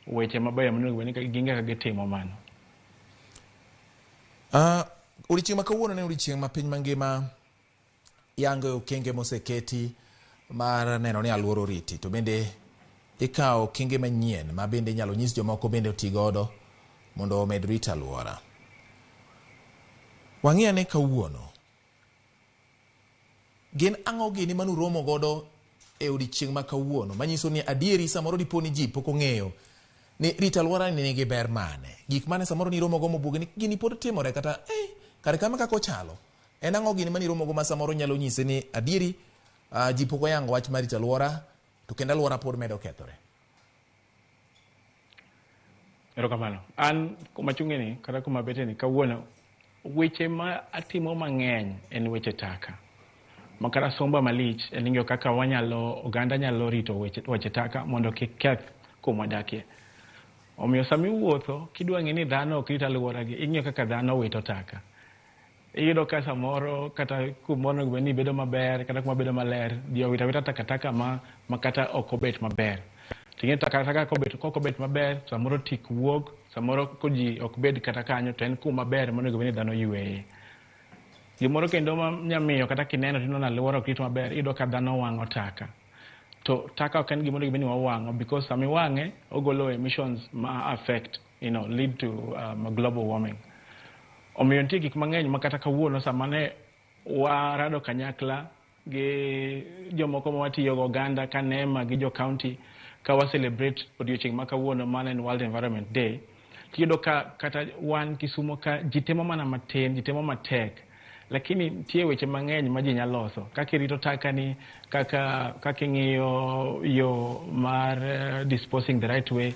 Weche mabeyo monego bed ni gin kaka gitimo mano. Odiochieng' ma kawuono ne odiochieng' ma piny mangima yango okenge moseketi mar neno ni alwora oriti, to bende ikawo okenge manyien ma bende inyalo nyis jomoko bende oti godo mondo omed rito alwora. Wang'i ane kawuono, gin ang'o gini manuromo godo e odiochieng' ma kawuono manyiso ni adieri samoro dipo ni ji pok ong'eyo ni rito alwora ni nigi ber mane? Gik mane samoro niromo go mobuogi ni gini pod timore kata kare kama kaka ochalo. En ang'o gini maniromo go ma samoro nyalo nyise ni adieri ji pok oyango wach mar rito alwora to kendo alwora pod medo kethore? Erokamano. An kuma achung'e ni kata kuma abete ni kawuono weche ma atimo mang'eny en weche taka. Ma kata somba malich en ng'iyo kaka wanyalo oganda nyalo rito weche taka mondo kik keth kuma wadakie. Omiyo sama iwuotho kidwa ng'e ni dhano ok rit alwora gi, ing'iyo kaka dhano wito taka. Iyudo ka samoro kata kumoro onego bed ni bedo maber kata kuma bedo maler, ji owito awita takataka ma kata ok obet maber. Ting'e takataka kok obet maber, samoro tik wuok, samoro ko ji ok bed kata kanyo, to en kuma ber monego bed ni dhano yweye. Gimoro kendo ma nyamiyo kata kineno tineno ni alwora ok rit maber, iyudo ka dhano wang'o taka. To taka ok en gima onego bed ni wawang'o because sama iwang'e, ogolo emissions ma affect, lead to global warming. Omiyo nitie gik mang'eny ma kata kawuono sama ne warado kanyakla gi jomoko ma watiyo go oganda ka NEMA gi jo county ka wa celebrate odiochieng' ma kawuono mano en World Environment Day, tiyudo ka kata wan Kisumo ka ji timo mana matin, ji timo matek, lakini nitie weche mang'eny ma ji nyalo loso kaka irito taka ni, kaka ing'iyo yo mar disposing the right way,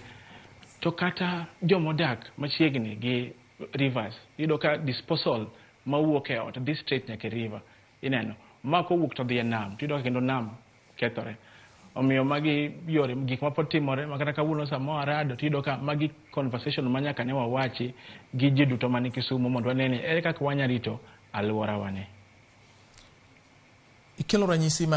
to kata jomodak machiegni gi rivers, iyudo ka disposal mawuok e ot dhi straight nyaka e river, ineno ma kowuok to dhi e nam, tiyudo ka kendo nam kethore. Omiyo magi yore gik ma pod timore ma kata kawuono sama warado tiyudo ka magi conversation ma nyaka ne wawachi gi ji duto mani Kisumu mondo wane ni ere kaka wanya rito alworawa ni. Ikelo ranyisi ma